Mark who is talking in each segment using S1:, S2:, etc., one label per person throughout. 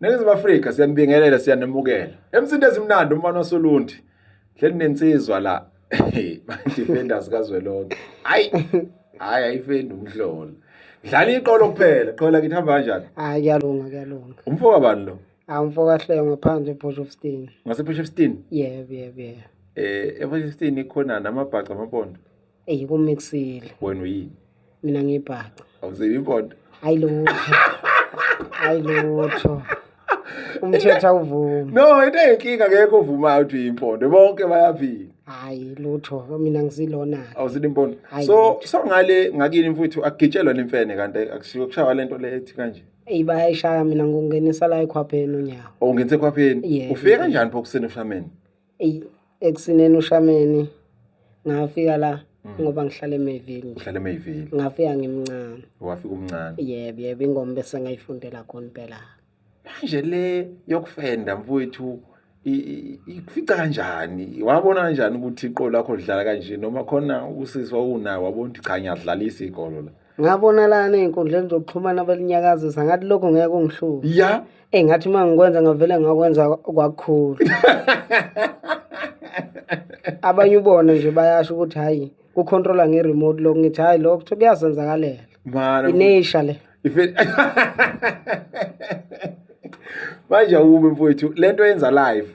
S1: Ningizimu Afrika siyanibingelela siyanemukela. Emsindi ezimnandi umfana wasoLundi. Hleli nensizwa la. Defenders kazwelonke. Hayi. Hayi ayifendi umhlolo. Dlala iqolo kuphela. Qola kithi hamba kanjani?
S2: Hayi kuyalunga kuyalunga.
S1: Umfo kabani lo?
S2: Hawu umfo kaHlengo ngaphandle ePortshepstone.
S1: NgasePortshepstone?
S2: Yebo yebo yebo.
S1: EPortshepstone ikhona namabhaca amampondo.
S2: Eyi kumixile.
S1: Wena uyini?
S2: Mina ngiyibhaca.
S1: Awuzibi impondo?
S2: Hayi lutho. Hayi lutho. Umthetho awuvumi.
S1: No, into eyinkinga akekho ovumayo ukuthi uyimpondo. Bonke bayaphila.
S2: Hayi lutho, mina ngisilona.
S1: Awuzile impondo.
S2: Hayi
S1: So
S2: lutho.
S1: so ngale ngakini mfuthu akugitshelwa nemfene kanti akushiwo kushawa lento le ethi kanje.
S2: Eyi bayayishaya mina ngingenisa la ekhwapheni unyawo.
S1: Awungenise ekhwapheni.
S2: Yebo.
S1: Ufike kanjani pho kuseni ushameni?
S2: Eyi ekusineni ushameni ngafika la ngoba ngihlala eMayville nje.
S1: Uhlala eMayville.
S2: Ngafika ngimncane.
S1: Wafika umncane.
S2: Yebo yebo ingoma bese ngayifundela khona impela.
S1: Manje le yokufenda mfowethu ikufica kanjani? Wabona kanjani ukuthi iqolo lakho lidlala kanje noma khona usisi wawunawo wabona ukuthi cha ngiyadlalisa iqolo la.
S2: Ngabona lana ey'nkundleni zokuxhumana belinyakazisa ngathi lokho ngeke kungihluphe.
S1: Ya.
S2: Eyi ngathi uma ngikwenza ngavele ngakwenza kwakukhulu. Abanye ubona nje bayasho ukuthi hhayi kukhontrola nge-remote lokhu ngithi hhayi lokho kuthiwa kuyazenzakalela.
S1: Mana
S2: Inesha le.
S1: Manje awume mfowethu lento yenza live.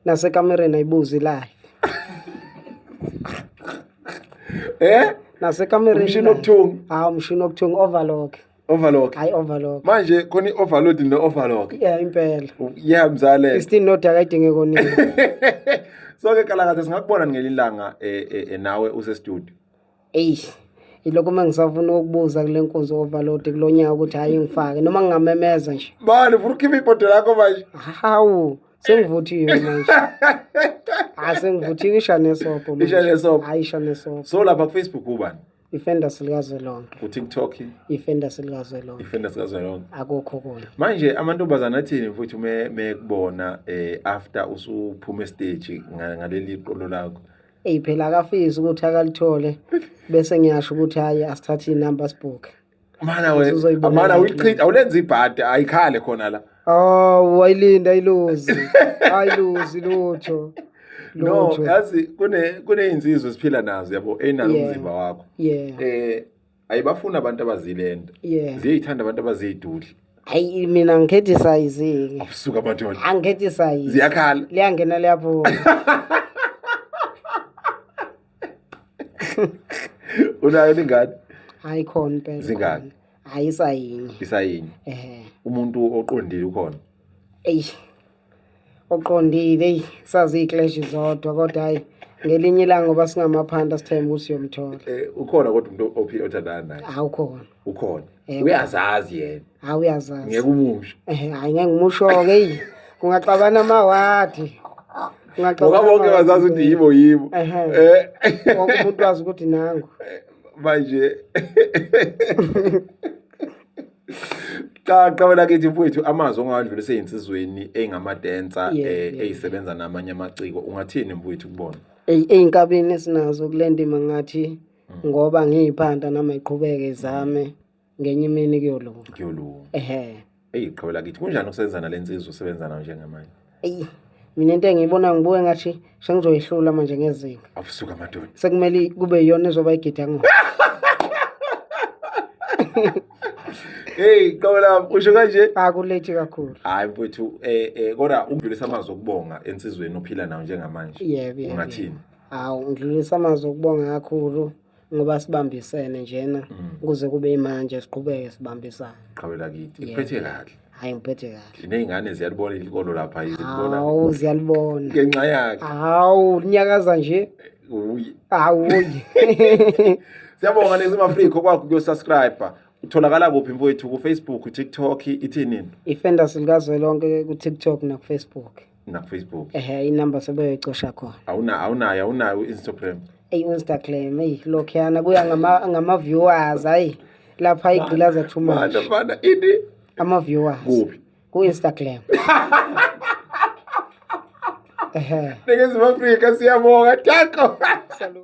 S2: Nasekamereni ayibuzi live.
S1: Eh?
S2: Nasekamereni.
S1: Umshini wokuthunga.
S2: Hawu umshini wokuthunga overlock.
S1: Overlock.
S2: Hayi overlock.
S1: Manje khona i-overload no-overlock.
S2: Yeah impela.
S1: Yeah mzale.
S2: Isitini nodaka ayidinge konini.
S1: So ke kalakatha singakubona ngelinye ilanga nawe use studio.
S2: Eyi ilokho uma ngisafuna ukubuza kule nkonzo overload kulo nyaka ukuthi hhayi ngifake noma ngingamemeza nje.
S1: Mani ufuna ukhipha ibhodo lakho manje.
S2: Hawu sengivuthiwe manje. Hayi sengivuthiwe isha nesobho manje.
S1: Isha nesobho.
S2: Hayi isha nesobho.
S1: So lapha ku Facebook ubani?
S2: Ifenders likazwelonke.
S1: Ku TikTok?
S2: Ifenders likazwelonke.
S1: Ifenders likazwelonke.
S2: Akukho kona.
S1: Manje amantombazana athini mfuthu mekubona after usuphuma stage ngaleli qolo lakho?
S2: Eyi phela akafisi ukuthi akalithole bese ngiyasho ukuthi hayi asithathe inamba sibhuke.
S1: Mana we,
S2: Uzoyibona
S1: mana
S2: la
S1: uyichitha, awulenza ibhadi, ayikhale khona la.
S2: Oh, wayilinda ayiluzi. Ayiluzi lutho.
S1: No,
S2: Lutho.
S1: yazi kunezinsizwa esiphila nazo yabo, enalo umzimba wakho. Ayibafuni abantu abazilenda. Ziyayithanda abantu abazidudla.
S2: Hayi mina ngikhetha isayizi.
S1: Awusuka abantu.
S2: Angikhetha isayizi.
S1: Ziyakhala.
S2: Liyangena liyaphuma.
S1: Unayo ingane?
S2: Hayi khona impela.
S1: Zingaki?
S2: Hayi isayinye.
S1: Isayinye.
S2: Ehhe.
S1: Umuntu oqondile ukhona.
S2: Eyi. Oqondile eyi sazi iclash zodwa kodwa hayi ngelinye ilanga ngoba singamaphanda sithemba ukuthi siyomthola.
S1: Ukhona kodwa umuntu ophila othandana naye.
S2: Hawu khona.
S1: Ukhona. Uyazazi yena.
S2: Hawu uyazazi.
S1: Ngeke umusho.
S2: Hayi ngeke ngimusho ke eyi. Kungaxabana amawadi.
S1: Ngoba bonke bazazi ukuthi yibo yibo.
S2: Wonke umuntu wazi ukuthi nangu.
S1: Manje cha qawela kithi mfowethu amazwi ongawadlulisa ezinsizweni engamadancer ezisebenza namanye amaciko ungathini mfowethu kubona?
S2: Eyinkabini esinazo kule ndima ngathi ngoba ngiyiphanda nami ayiqhubeke izame ngenye imini kuyolunga.
S1: Kuyolunga.
S2: Ehhe.
S1: Eyi qhawela kithi kunjani ukusebenza nalensizwa usebenza nayo njengamanje?
S2: Eyi mina into engiyibona ngibuke ngathi sengizoyihlula manje ngezinga.
S1: Awusuka madoda.
S2: Sekumele kube iyona ezoba igida ngoma.
S1: Hey qhawela usho kanje?
S2: Akulethi kakhulu.
S1: Hayi mfowethu kodwa ukudlulisa amazwi okubonga ensizweni ophila nayo njengamanje.
S2: Yebo, yebo.
S1: Ungathini?
S2: Hawu ngidlulisa amazwi okubonga kakhulu ngoba sibambisene njena kuze kube imanje siqhubeke sibambisane.
S1: Qhawela kithi. Ikuphethe kahle.
S2: Hayi ngiphethe kahle.
S1: Nezingane ziyalibona ilikolo lapha izibona.
S2: Hawu ziyalibona.
S1: Ngenxa yakhe.
S2: Hawu linyakaza nje.
S1: Uyi.
S2: Hawu.
S1: Siyabonga Ningizimu Afrika okwakho kuyosubscribe. Utholakala kuphi mfowethu ku Facebook, TikTok, ithini?
S2: Ifenders likazwelonke ku TikTok na ku Facebook.
S1: Na ku Facebook.
S2: Ehhe inamba sebeyicosha khona.
S1: Awunayo Instagram.
S2: Ey Instagram ey lokhuyana kuya ngama viewers hayi lapha igqilaza too much.
S1: Manje ini
S2: ama viewers.
S1: Kuphi?
S2: Ku Instagram. Ehhe.
S1: Ningizimu Afrika siyabonga tako.
S2: Salute.